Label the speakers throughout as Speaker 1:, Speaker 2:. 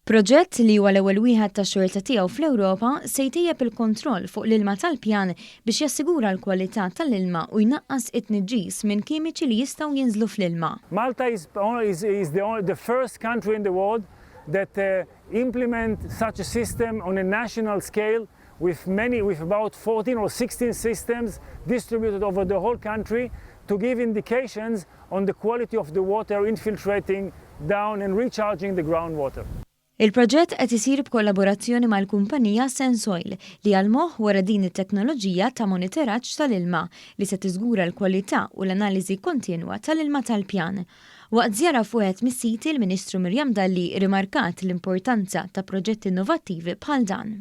Speaker 1: Proġett li huwa l-ewwel wieħed tax-xorta tiegħu fl-Ewropa se jtejjeb il-kontroll fuq l-ilma tal-pjan biex jassigura l-kwalità tal-ilma u jnaqqas it-tniġġis minn kimiċi li jistgħu jinżlu fl-ilma.
Speaker 2: Malta is the first country in the world that implement such a system on a national scale with about 14 or 16 systems distributed over the whole country to give indications on the quality of the water infiltrating down and recharging the groundwater.
Speaker 1: Il-proġett qed isir b'kollaborazzjoni mal-kumpanija Sensoil li għal-moħħ wara din it-teknoloġija ta' monitoraġġ tal-ilma li se tiżgura l-kwalità u l-analiżi kontinwa tal-ilma tal-pjan. Waqt żjara f'wieħed mis-siti, il-Ministru Miriam Dalli rimarkat l-importanza ta' proġetti innovattivi bħal dan.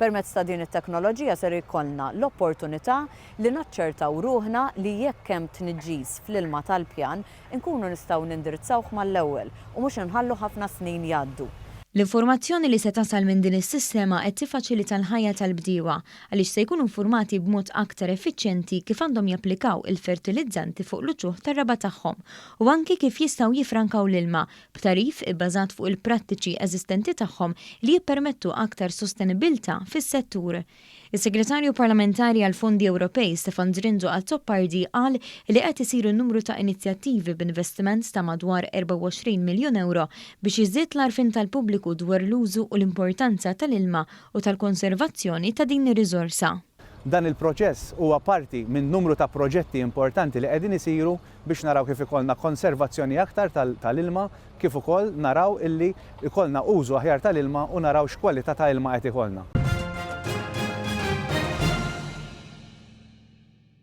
Speaker 3: Permezz ta' din it-teknoloġija ser ikollna l-opportunità li naċċertaw ruħna li jekk hemm tniġġis fl-ilma tal-pjan inkunu nistgħu nindirizzawh mal-ewwel u mhux inħallu ħafna snin jgħaddu.
Speaker 1: L-informazzjoni li se tasal minn din is-sistema qed tiffaċilita l-ħajja tal-bdiewa għaliex se jkunu informati b'mod aktar effiċjenti kif għandhom japplikaw il-fertilizzanti fuq l-uċuħ tar-raba tagħhom u anki kif jistgħu jifrankaw l-ilma b'tagħrif ibbażat fuq il-prattiċi eżistenti tagħhom li jippermettu aktar sostenibilità fis-settur. Is-Segretarju Parlamentari għal Fondi Ewropej Stefan Zrinzo Azzopardi qal li qed isiru numru ta' inizjattivi b'investiment ta' madwar 24 miljun euro biex jiżdied l-għarfien tal-pubbliku dwar l-użu u l-importanza tal-ilma u tal-konservazzjoni ta' din ir-riżorsa.
Speaker 4: Dan il-proċess huwa parti minn numru ta' proġetti importanti li qegħdin isiru biex naraw kif ikollna konservazzjoni aktar tal-ilma, kif ukoll naraw illi ikollna użu aħjar tal-ilma u naraw x'kwalità ta' ilma qed ikollna.